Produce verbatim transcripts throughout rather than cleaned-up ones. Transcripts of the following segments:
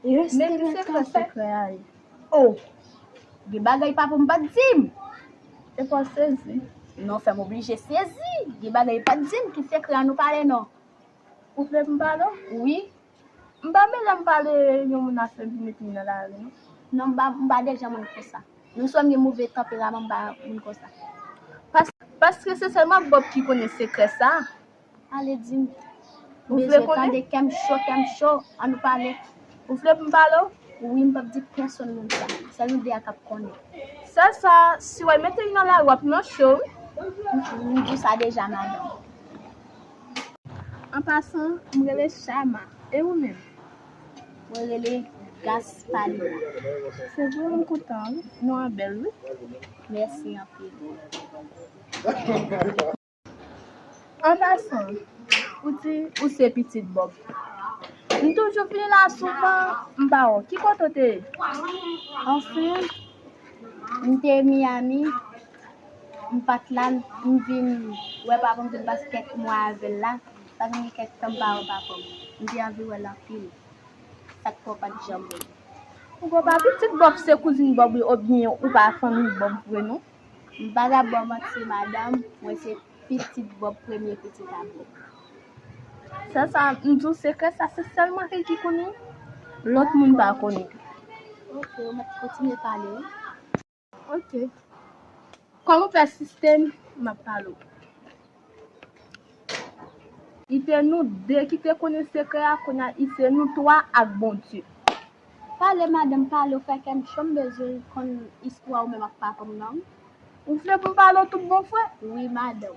Men ki sekrè, sekrè a ye? Oh, gen bagay papa m pa t di m. Epa w sezi? Non, fè m oblije sezi. Gen bagay pa t di m, ki sekrè a nou pale non. Ou vle m pale w? Wi. M pa bezwen pale yon moun ap fè vin mete nan lari non. Non, m pa, m pa de jan moun konsa. Nou sou m gen move tanperaman, m pa moun konsa. Pas, paske se sèlman Bob ki konnen sekrè sa. Ale di m. Ou vle konnen? Tande, kè m cho, kè m cho, ann nou pale. Ou vle pou m pale w? Wi, m p ap di pèsonn moun sa. Sèl nou de a k ap konnen. Sèl sa, si w al mete li nan lari, w ap nan cho, wi. M di w sa deja, madanm. An pasan, m rele Chama. E ou menm? Mwen rele Gaspalina. Se vre, m kontan, wi. Non an bèl, wi. Mèsi anpil. An pasan, ou di ou se pitit Bob. M toujou vini la souvan, m pa wè w. Ki kote w te ye? Anfen, m te Miami, m pa t la, m vin wè papa m, vin pase kèk mwa avè l la. Sa gen kèk tan m pa wè papa m. M te anvi wè l anpil. Sa k fè w pa t janm wè l? Ou konn pa pitit Bob se kouzin Bob wi, oubyen ou pa fanmi Bob vre non? M pa ka ba w manti, madanm, mwen se pitit Bob, premye pitit a Bob. Sa, sa, m di w sekrè sa, se sèlman li ki konnen. Lòt moun pa konnen. Ok, ou mèt kontinye pale wi. Ok. Kòm ou pèsiste, m ap pale w. Li te nou de ki te konnen sekrè a, kounye a li se nou twa ak Bondye. Pale, madanm, pale, ou fè kè m cho, m bezwen konn istwa ou menm ak papa m nan. Ou vle pou m pale w tout bon vre? Wi, madanm.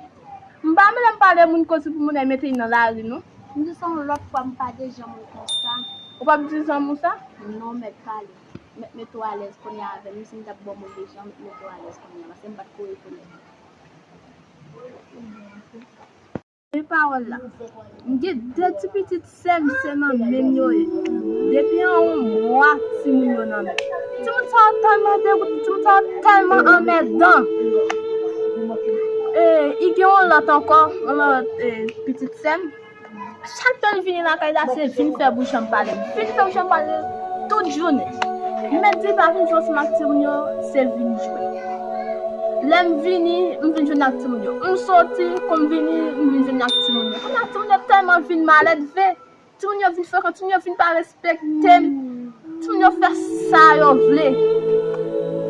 M pa vle m pale moun kote pou moun al mete li nan lari, non. M di sa yon lòt fwa, m pa de jan moun konsa. Ou p ap di zanmi w sa? Non, mèt pale. Mèt mete w alèz kounye a avè m. Si m t ap ba w move jan, mèt mete w alèz kounye a, paske m pa t ko rekonèt ou. Men pawòl la. M gen de ti pitit sè m, se nan men m yo ye. Depi an yon mwa, timoun yo nan men m. Timoun sa yo tèlman degoute, timoun sa yo tèlman anmèdan. E, i gen yon lòt ankò, yon lòt, e, pitit sè m. Chak tan l vini lakay la, se vin fè bouch an pale. Vin fè bouch an pale tout jounen. M mèt di pa vin jwe ansanm ak timoun yo, se vin jwe. Lè m vini, m vin jwenn ak timoun yo. M soti, kou m vini, m vin jwenn ak timoun yo. Kounye a, timoun yo tèlman vin malèdve. Timoun yo vin frekan, timoun yo vin pa respekte m. Timoun yo fè sa yo vle.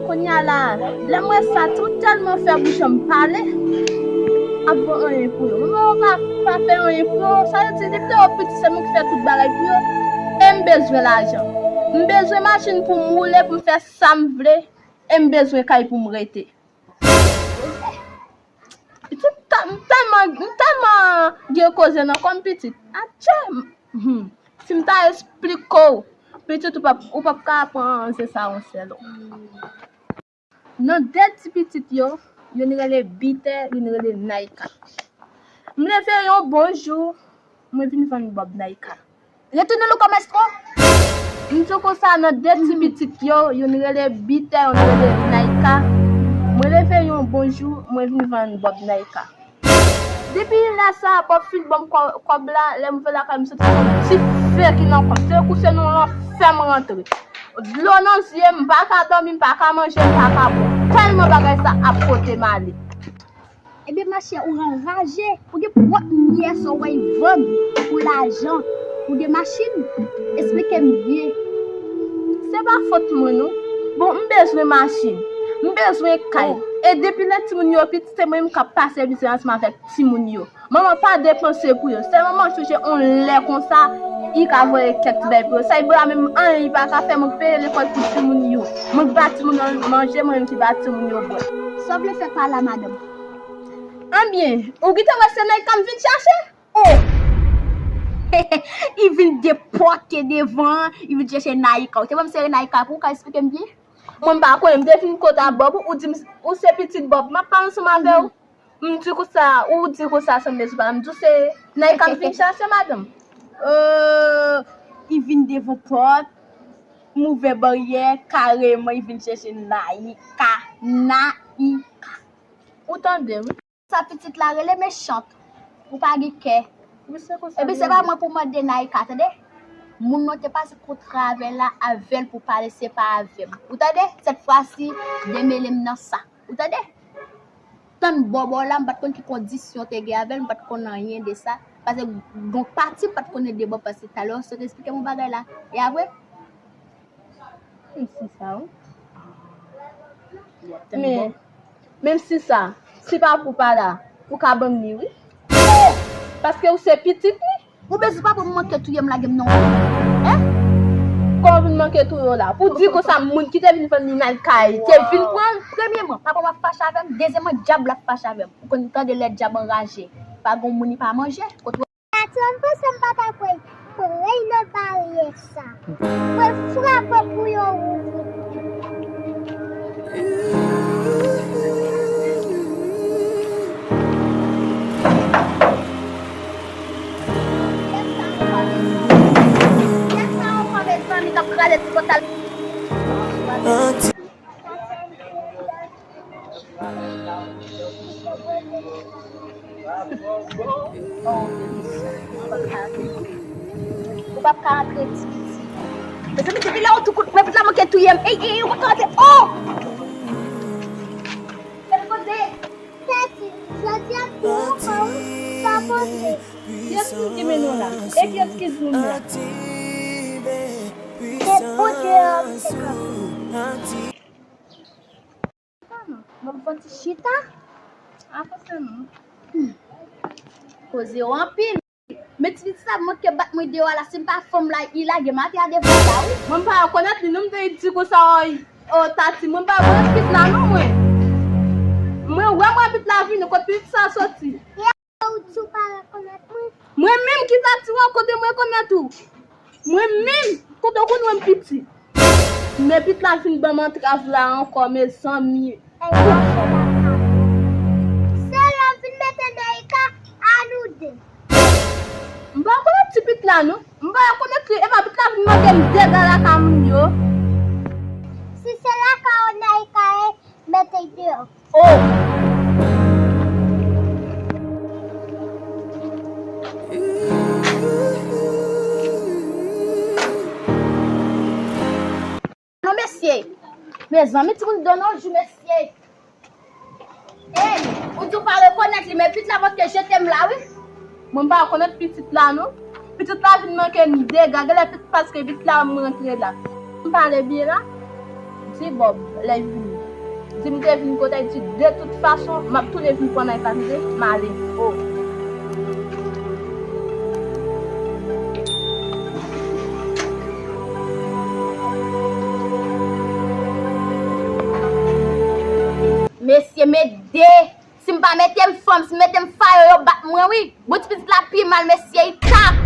Kounye a la, lè m wè sa, timoun tèlman fè bouch an pale, ap bon anyen pou yo. Manman yo pa, pa fè anyen pou yo. Sa vle di, depi lè yo piti, se mwen ki fè tout bagay pou yo. E m bezwen lajan. M bezwen machin pou m woule, pou m fè sa m vle. E m bezwen kay pou m rete. Pitit, ta-, m tèlman, m tèlman gen koze nan kò m, pitit. Atchè, hmm. Si m ta esplike w, pitit, ou p ap, ou p ap ka pran ze sa yon sèl. Nan de ti pitit yo, youn rele Bitè, youn rele Naika. M leve yon bon jou, mwen vin vann Bob Naika. Retounen nou kòm estro. M di w konsa, nan de ti pitit yo, youn rele Bitè, youn rele Naika. Mwen leve yon bon jou, mwen vin vann Bob Naika. Depi lè sa, Bob fin ban m kò-, kòb la, lè m rive lakay, m santi yon ti fe ki nan kò m. Se kou se nan lanfè m rantre. Dlo nan zye m, m pa ka dòmi, m pa ka manje, m pa ka bwè. Tèlman bagay sa ap pote m ale. Ebyen, machè, ou anraje. Ou gen pwòp myè sa w wè y vann pou lajan, pou de machin. Esplike m byen. Se pa fòt mwen, non. Bon, m bezwen machin. M bezwen kay. E depi lè timoun yo piti, se mwen menm k ap pase mizè ansanm avèk timoun yo. Manman pa depanse pou yo. Sèlman manman chonje on lè konsa, li ka voye kèk ti bay pou yo. Sa li voye a menm, anyen li pa ka fè, mwen k peye lekòl pou timoun yo. Mwen k ba timoun yo manje, mwen menm ki ba timoun yo bwè. Sa w vle fè pa la, madanm? Anbyen, ou gentan wè se Naika m vin chache? Oh! Li vin depòte devan, li vin chache Naika. Ou te ban m sere Naika pou ou ka esplike m byen? Mwen m pa konnen, m te vin kote a Bob, ou di m, ou se pitit Bob, m ap pale ansanm avè w. M di konsa, ou di konsa sanble sou pale, m di w se Naika m vin chache, madanm. Euh, li vin devan pòt, m ouvè baryè, kareman, li vin chache Naika, Naika. Ou tande, wi. Sa pitit la rele mechant. Ou pa gen kè. Wi, se konsa. Epi se pa mwen pou mande Naika, tande? Moun mwen te pase kontra avè l la, avè l pou pale, se pa avè m. Ou tande? Sèt fwa si, demele m nan sa. Ou tande? Tann bòbò la, m pa t konn ki kondisyon te gen avè l, m pa t konn anyen de sa. Paske gon pati m pa t konnen de bò, paske talè w sot esplike m yon bagay la. E apre? Menm si sa, wi. Men, menm si sa, si pa pou pa la, ou ka ban m li, wi. Paske ou se pitit li. Ou bezwen pa pou m manke touye m lage m nan yon. Hein? Kòman vin manke touye w la? Pou di konsa moun ki te vin vann li nan kay, te vin pran l. Premyèman, papa m ap fache avè m. Dezyèmman, dyab la ap fache avè m. Ou konn tande lè dyab anraje. Pa gon moun li pa manje. Kote Patwon, m panse m pa ta kwè pran nan baryè sa. Mwen frape pou yo ouvri. Ou p ap ka antre ti piti. Mezanmi, depi lè w tou kout pwen, pit la manke touye m. Ey, ey, ey, ou pa ka antre. Oh! Fè l poze. Tati, jodi a m tou ankò, wi. Sa poze. Kiyès ki mennen w la? E kiyès ki di w m la? Se poze a, m te kanpe. Mwen fò ti chita. Avanse non. Koze yo anpil. Men ti pitit sa manke bat mwen deyò a la, si m pa fanm la, li lage m atè a devan la, wi. Mwen m pa rekonèt li non, m te di konsa, o, o, Tati, mwen m pa rekonèt pitit la non, mwen. Mwen wè mwen pitit la vini, kot pitit sa soti? Ou di w pa rekonèt mwen? Mwen menm ki Tati w, kote mwen rekonèt ou? Mwen menm, kote w konn wè m piti? Men pitit la vin ban m antrav la ankò, mezanmi. Ay, mache lakay. Se lè w vin mete Naïka a nou de. M pa konn ti pitit la, non. M pa konn li, epa pitit la vin mande m dega lakay moun yo. Si se lakay ou Naïka ye, mete l deyò. Oh! Non, mesye. Mezanmi, timoun donnen yon jou, mesye. Ey, ou di w pa rekonèt li, men pitit la pòske jete m la, wi. Mwen m pa rekonèt pitit la, non. Pitit la vin manke m dega, genlè pitit paske pitit la wè m rantre la. M pale byen la. Di Bòb lè l vini. Di m te vin kote l, di de tout fason, m ap tounen vin pran nan kay la, tande? M ale. Oh. Mesye, met de. Si m pa mete m fanm, si m mete m fayo, yo bat mwen, wi. Bon, ti pitit la pi mal, mesye, li tak.